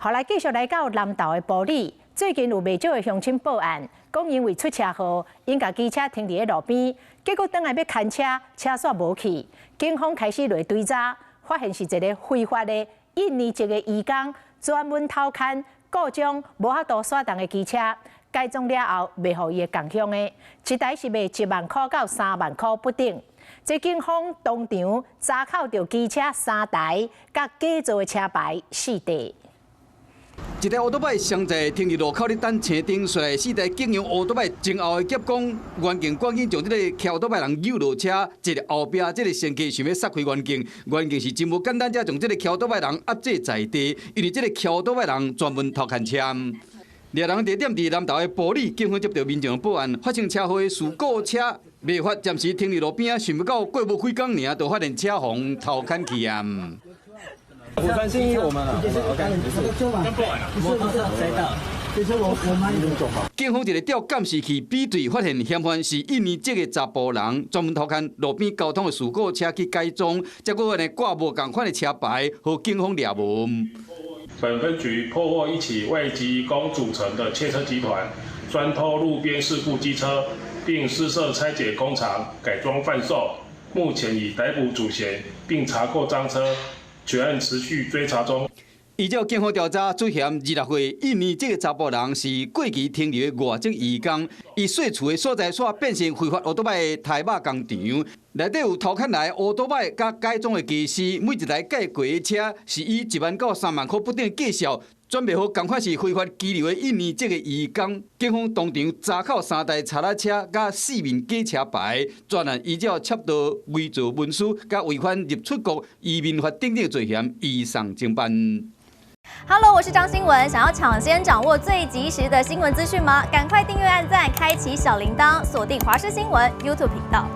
好，來繼續來到南投的埔里，最近有袂少的鄉親報案，講因為出車禍，𪜶共機車停佇咧路邊，結果轉來欲牽車，車煞無去，警方開始來追查，發現是一个非法的印尼籍的移工，專門偷牽故障無法度徙動的機車，改裝了後賣予伊的共鄉的，一台是賣1萬箍到3萬箍不等。這警方當場查扣著機車三台，佮假造的車牌四塊。一台烏托擺雙載停佇路口咧等青燈，出來四台警用烏托擺前後的夾攻，原警趕緊將這个騎烏托擺人搝落車，一个後壁這个乘客想欲殺開原警，原警是真無簡單，才將這个騎烏托擺人壓制在地，因為這个騎烏托擺人專門偷牽車。掠人地點佇南投的埔里，警方接到民眾報案，發生車禍的事故車袂法暫時停佇路邊，想欲到過無幾工爾，就發現車予人偷牽去啊！我關心我們了，OK，不是誰的？其實我們警方一个調監視器比對，發現嫌犯是印尼籍的查埔人，專門偷牽路邊交通的事故車去改裝，結果呢掛無仝款的車牌，予警方掠無。本分局破獲一起外籍移工組成的竊車集團，專偷路邊事故機車，並私設拆解工廠改裝販售。目前已逮捕主嫌，並查扣贓車。全案持續追查中。依照警方調查，主嫌26歲印尼籍的查埔人是過期停留的外籍移工，伊稅厝的所在煞變成非法烏托擺的抬肉工廠，內底有偷牽來烏托擺佮改裝的家私，每一台改過的車是以1萬到3萬箍不等價數，轉賣予仝款是非法居留的印尼籍的移工。警方當場查扣三台柴仔車佮四面假車牌，專案依照竊盜偽造文書佮違反入出國移民法等等罪嫌，移送偵辦。 Hello，我是張新文。想要搶先掌握最及時的新聞資訊嗎？趕快訂閱、按讚、開啟小鈴鐺，鎖定華視新聞 YouTube 頻道。